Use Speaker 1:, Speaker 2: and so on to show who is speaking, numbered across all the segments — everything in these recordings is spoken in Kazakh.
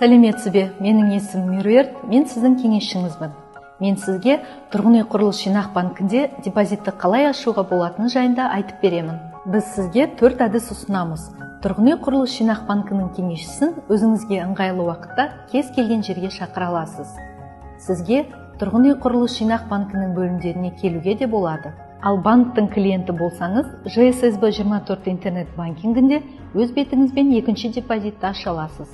Speaker 1: Сәлеметсіз бе? Менің есімім Меруерт, мен сіздің кеңесшіңізбін. Мен сізге Тұрғын үй құрылыс жинақ банкінде депозитті қалай ашуға болатыны жайында айтып беремін. Біз сізге төрт әдіс ұсынамыз. Тұрғын үй құрылыс жинақ банкінің кеңесшісін өзіңізге ыңғайлы уақытта кез келген жерге шақыра аласыз. Сізге Тұрғын үй құрылыс жинақ банкінің бөлімдеріне келуге де болады. Ал банктің клиенті болсаңыз, ЖССБ 24 интернет банкингінде өз бетіңізбен екінші депозитті аша аласыз.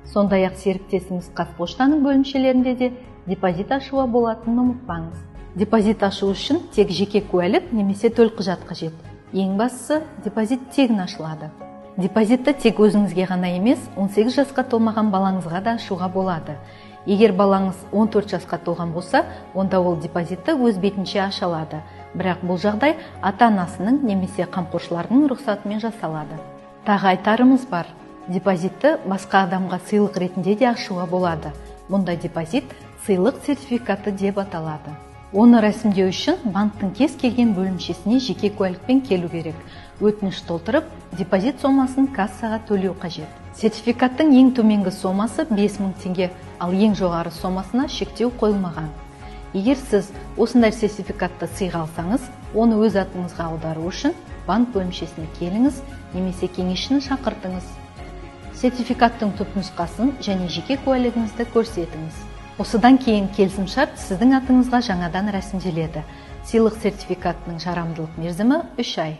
Speaker 1: Сондай ақ серіктесіміз Қазпоштаның бөлімшелерінде де депозит ашуға болатынын ұмытпаңыз. Депозит ашу үшін тек жеке куәлік немесе төлқұжат қажет. Ең бастысы, депозит тегін ашылады. Депозитті тек өзіңізге ғана емес, 18 жасқа толмаған балаңызға да ашуға болады. Егер балаңыз 14 жасқа толған болса, онда ол депозитті өз бетінше аша алады. Бірақ бұл жағдай ата-анасының немесе қамқоршыларының рұқсатымен жасалады. Тағы айтарымыз бар. Депозитті басқа адамға сыйлық ретінде де ашуға болады. Мұндай депозит сыйлық сертификаты деп аталады. Оны рәсімдеу үшін банктің кез келген бөлімшесіне жеке куәлікпен келу керек. Өтініш толтырып, депозит сомасын кассаға төлеу қажет. Сертификаттың ең төменгі сомасы 5000 теңге, ал ең жоғары сомасына шектеу қойылмаған. Егер сіз осындай сертификатты сыйға алсаңыз, оны өз атыңызға аудару үшін банк бөлімшесіне келіңіз немесе кеңесшіні шақыртыңыз. Сертификаттың түпнұсқасын және жеке куәлігіңізді көрсетіңіз. Осыдан кейін келісімшарт сіздің атыңызға жаңадан рәсімделеді. Сыйлық сертификатының жарамдылық мерзімі 3 ай.